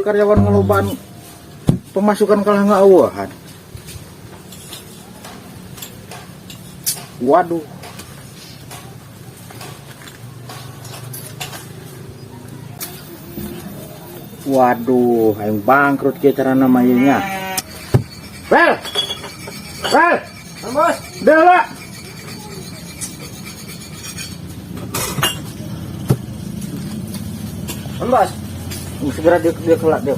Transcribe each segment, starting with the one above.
karyawan ngelobaan, pemasukan kalah ngeueuhan. Waduh. Waduh, aing bangkrut kieu carana mah ieu nya. Wel. Wel, Bos. Udah lah. Bos. Segera dia kelak dia.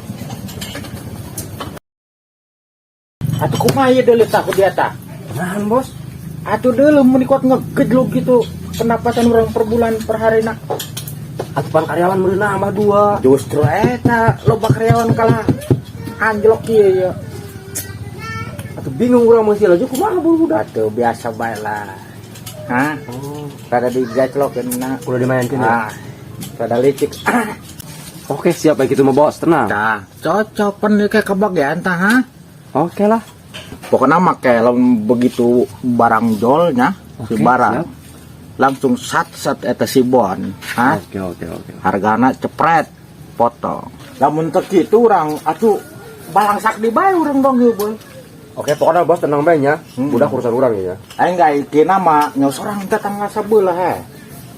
Atuh kumaha ieu deuleu tah ku dia tah? Nahan, Bos. Atuh deuleu mun kuat ngegedlug gitu pendapatan orang per bulan per hari nak. Atuh pan karyawan meureun nambah dua. Justru eta loba karyawan kalah anjlok kieu ya. Atuh bingung urang mesti laju kumaha budak. Atuh biasa bae lah. Hah? Oh, Rada digaclokeun na. udah dimainkan ya. Ah, rada licik. Oke, siap baik itu mah, Bos. Tenang. Tah, cocok pan kayak kebagian tah ha? Oke lah. Pokoknya mah kayak lamun begitu barang jolnya si Oke, barang siap. Langsung sat sat eta si bon, ha? Oke. Hargana cepret potong. Lamun teu kitu urang atuh balangsak di bae urang dong ieu boy. Oke, pokoknya Bos tenang bae nya. Budak urusan urang ya. Aing gak ieu nama nyosorang tetangga sebelah he.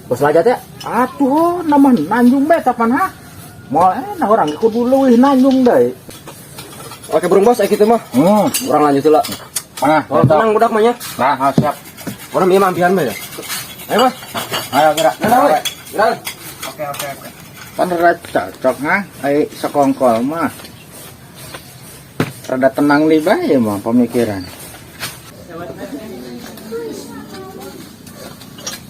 Bos lajat ya? Atuh nama nanjung bae kapan ha? Moal enak orang kudu leuwih nanjung deui. Oke, burung Bos, gitu mah. Urang lanjut lah. Mana? Oh, tenang budak mah nya. Nah, ah, siap. Urang ieu mampian mah ya. Ayo, Bos. Ayo gerak. Gerak, we. Gerak. Oke. Kan rada cocok ha, ai sekongkol mah. Rada tenang nih bae mah pemikiran.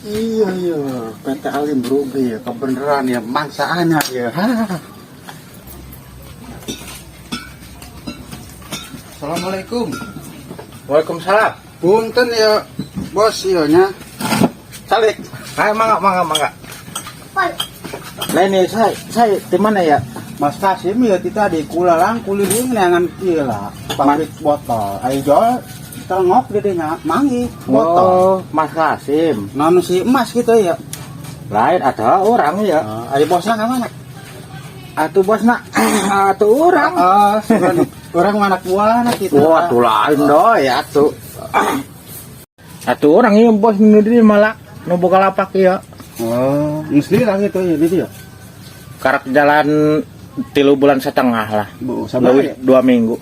Iya, PT Alim rugi ya, kebenaran ya, mangsaannya ya. Hah. Assalamualaikum. Waalaikumsalam. Punten ya, bos iya nya. Salik. Ayo mangga mangga mangga. Lain nih saya di mana ya? Mas Kasim ya kita di kulalang kuliling neangan kieu lah, pabrik botol. Ayo jol telngok di dinya manggih botol. Oh, Mas Kasim. Nanu si emas gitu ya. Lain ada orang ya. Ayo bosnya ke mana? Atuh bosna, atuh orang. Ah, orang mana buah gitu. Wah, tuh lain doh ya tuh. Atuh orang ieu bos nu di malah nu boga lapak ieu. Oh, mesti lah gitu ya, gitu ya. Karak jalan 3,5 bulan lah. Bu, sabar Leuwih ya. 2 minggu.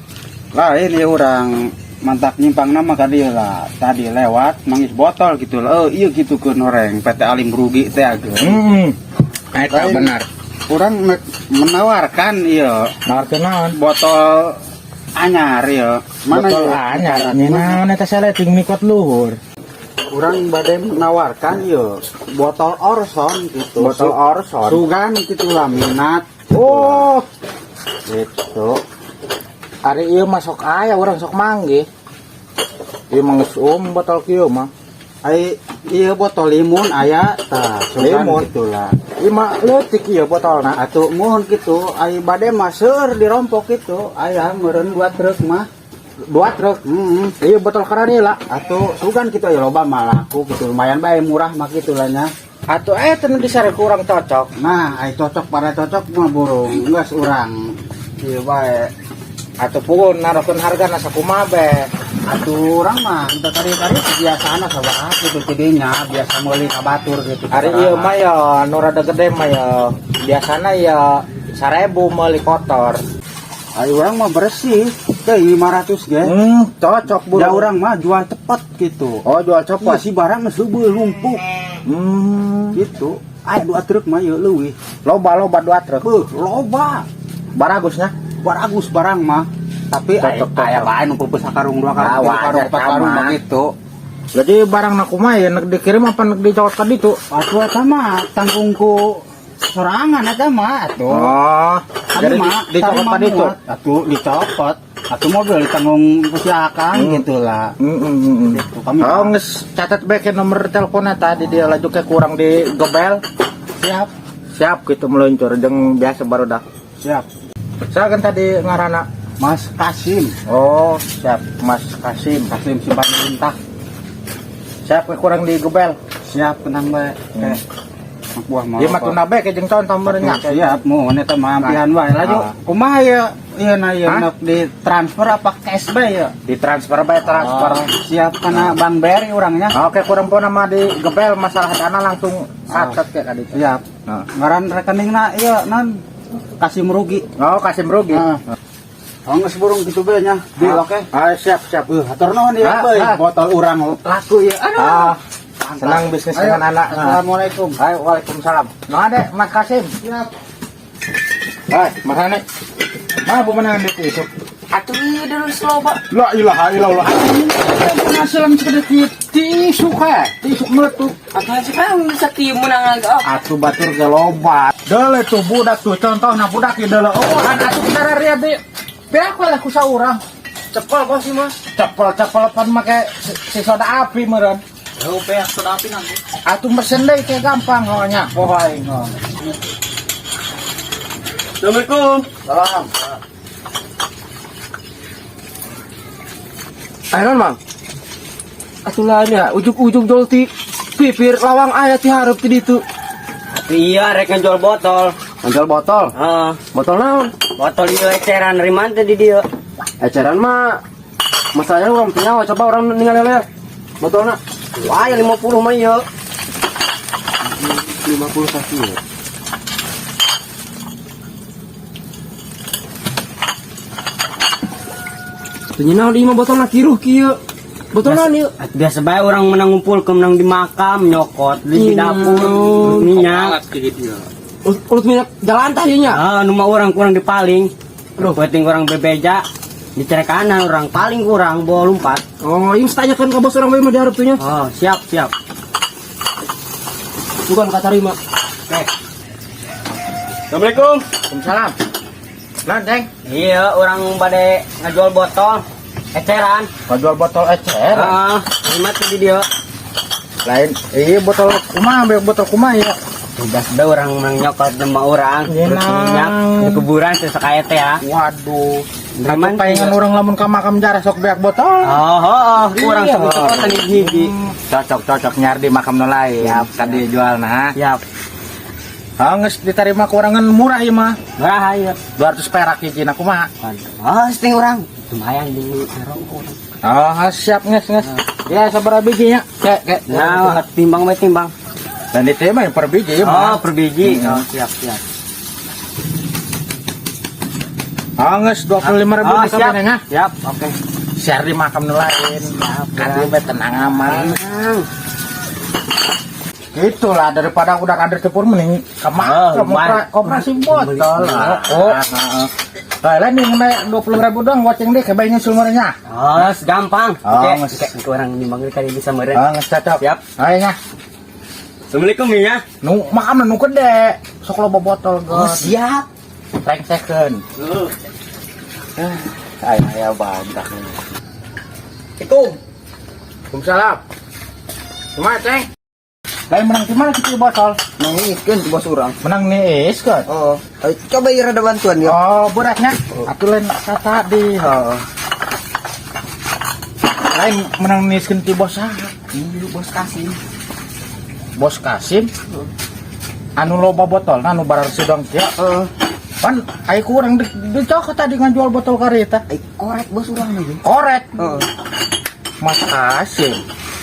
Lah ini orang mantap nyimpang nama tadi lah tadi lewat nangis botol gitu lah, oh iya gitu ke noreng PT Alim rugi teh agak. Eta Lain. benar. Orang menawarkan iya Nawarkeun naon? Botol anyar iya mana Botol iya? anyar. Naon eta seleting mikot luhur. Orang badai menawarkan iya botol Orson gitu. Botol Orson. Sugan gitu lah minat. Oh. Gitu. Ari ieu mah sok aya urang sok manggih. Ieu mah geus botol kieu mah. Ai iya botol limun aya tah sugan Limun? Gitu lah. Ieu mah leutik ieu botolna. Atuh mohon gitu ai bade mah seur dirompok gitu aya meureun dua truk mah. Dua truk. Hmm. Ieu botol karani lah. Atuh sugan gitu ya loba mah laku gitu lumayan bae murah mah gitu lah nya. Atuh eta nu disare kurang cocok. Nah, ai cocok pada cocok mah burung geus urang ieu bae. Atuh pun naruhkeun hargana sakumaha be. Atuh urang mah kita tadi-tadi kebiasaan sabaraha gitu tidinya biasa meuli ka batur gitu. Ari ieu mah ya nu rada gede mah ya biasana ya 1000 meuli kotor. Ai urang mah bersih teh 500 ge. Cocok Da burung. urang mah jual cepat gitu. Oh, jual Iya cepat. si barang geus leubeut lumpuh gitu. Aya dua truk mah ieu leuwih. Loba loba dua truk. Beuh, loba. Baragusnya. Baragus barang mah. Tapi aya Cocok, cocok. Aya bae nu peupeus sakarung dua karung, Ah, tilu karung, wajar empat karung sama. mah gitu. Jadi barang nak kumaha ya nek dikirim apa nek dicokot ka ditu? Atuh eta mah tanggung ku sorangan eta mah atuh. Oh, Abi jadi mah dicokot tarima ka ditu. muat. Atuh dicopot. Atuh mobil ditanggung ku si Akang gitu lah. Gitu, kami Oh, geus catat bae ke nomor teleponnya tadi dia laju ke kurang di gebel. Siap, Siap gitu meluncur jeung biasa baru dah. Siap. Saya kan tadi ngarana? Mas Kasim. Oh, siap Mas Kasim. Kasim simpan lintah. Siap ke kurang di gebel. Siap, tenang bae. Hmm. Oke. Anak buah mah. Ieu mah tunda bae ke jeung contoh meureun nya. Siap, mau eta mah ampihan wae laju. Ah. Kumaha ya? Iya na ieu Hah? nak ditransfer apa cash bae ya? Ditransfer bae, transfer. Oh, siap kana Bank BRI urangnya. Oke, kurang pun nama di gebel masalah dana langsung sat kayak tadi. Siap. Nah. Ngaran rekeningna ieu non Kasim rugi. Oh, Kasim rugi. Ah. Oh, geus burung kitu bae nya. Deal, oke. Ah, siap, siap. Hatur nuhun ieu Ah, bae. ah. Botol urang laku ya. Aduh. Ah, senang bisnis Ayo, dengan anak. Assalamualaikum. Ayo, waalaikumsalam. Nah, adek, Mas Kasim. Siap. Hai, Mas Ane. Mana bu menang di itu? Atuh ieu terus loba. La ilaha illallah. Penghasilan sedikit tisu kayak tisu meletup. Atuh sekarang bisa kieu menang agak. Atuh batur ge loba. Deule tuh budak tuh contohna budak ieu deule. Oh, atuh kita ria di. Beak lah ku saurang. Cepol bos sih mas. Cepel-cepel pan make si soda api meureun. Yo beak soda api nanti. Atuh mesen deui kayak gampang nya. Poho aing. Oh. Assalamualaikum. Salam. Ayo mang. Atuh lain ya, ujug-ujug jol ti pipir lawang aya ti hareup ti ditu. Iya, rek ngejual botol. Ngejual botol. Heeh. Botol naon? Botol ieu eceran dari mana di dieu? Eceran mah masalahnya urang teu nyawa, coba urang ningali lihat. Botolna. Wah, yang 50 mah ieu. 50 kaki ya. Teu nyeunah di imah botolna kiruh kieu. Botol naon ieu? Biasa bae urang menang ngumpul ke menang di makam nyokot di dapur minyak. Ulut minyak jalan tah ieu nya. Ah, nu mah urang kurang dipaling. Duh, penting urang bebeja dicerekanan urang paling kurang bawa lompat. Oh, ieu tanyakeun ka bos urang bae mah di hareup tuh nya. Oh, siap, siap. Bukan katarima. Oke. Assalamualaikum. Waalaikumsalam. Nah, Neng, Iya, urang bade ngajual botol eceran. jual botol ecer. Heeh, lima tuh di dieu. Lain, iya botol kumaha, botol kumaha ya. Tugas bae urang menang nyokot sama urang, terus Nyenang. minyak di kuburan sesekaya teh ya. Waduh. Dari Atuh palingan urang lamun ka makam jarah sok beak botol. Oh, kurang Iya. sebut cokotan hiji. Cocok cocok nyar di makam nu lain. Siap. Tadi jual nah. Siap. Oh, geus diterima kurangan murah ieu mah. Murah ya. 200 perak hiji na kumaha? Oh, setting urang. Lumayan di rokok. Oh, siap geus geus. Ya sabaraha bijinya? Kek kek. Nah, timbang bae timbang. Dan itu mah yang per biji ieu Oh, mah. per biji. Hmm. Oh, siap, siap. Oh, geus 25.000 Oh, di siap. kabeh nya. Siap, oke. Share di makam nu lain. Siap, Kan ieu tenang aman. Tenang. Itulah daripada udah kader cepur mending ke Oh, lumayan. koperasi botol. Beli Oh, heeh. Lah lain nih 20.000 dong goceng deh kebayangnya sulmurnya. Oh, gampang. Oh, Oke, geus. oke, urang nimbang kali bisa meureun. Oh, geus cocok. Siap. Ayo nya. Assalamualaikum ya. Nu makam nu gede. Sok loba botol Oh, geus. siap. Rengsekeun. Ayo aya bantah. Assalamualaikum. Waalaikumsalam. Kumaha, Ceng? Lain menang di mana kitu botol? Nangiskeun ku bos urang. Menang nih kan? Oh, ayo, coba ieu rada bantuan ya. Oh, beratnya. Atuh lain kata di. Oh, Lain menang niskeun ti bos saha? iya bos Kasim. Bos Kasim. Anu loba botol, anu barar sidong kieu. Heeh. Pan ai kurang dicokot tadi ngajual botol kareta. Ai korek bos urang mah ye. Korek. Heeh. Mas Kasim.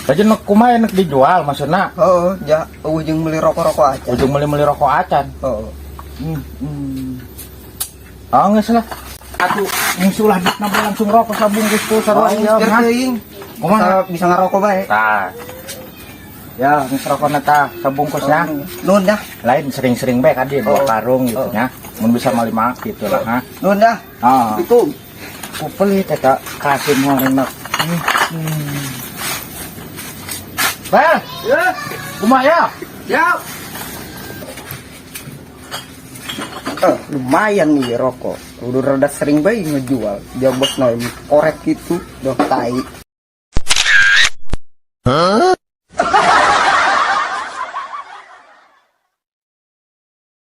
Jadi nek kumaha nek dijual maksudna Heeh, ja eueuh jeung meuli rokok-rokok aja. ujung meuli-meuli rokok acan. Heeh. Oh, geus lah. Atuh ngisulah duitna bae langsung rokok sabungkus tuh sarua Oh, ieu geus mah. teuing. Kumaha? Bisa ngarokok bae. Tah. Ya, geus rokokna tah sabungkusnya. Nuhun dah. Lain sering-sering bae ka dieu dua Oh. karung gitu nya. Mun bisa mah lima gitu lah ha. Nuhun dah. Ah, Assalamualaikum. ku pelit eta Kasim horengna. Bel, Ya, kumaha ya? siap. Eh, lumayan nih rokok. Udah rada sering bae ngejual. Dia bos noy korek gitu, doh tai.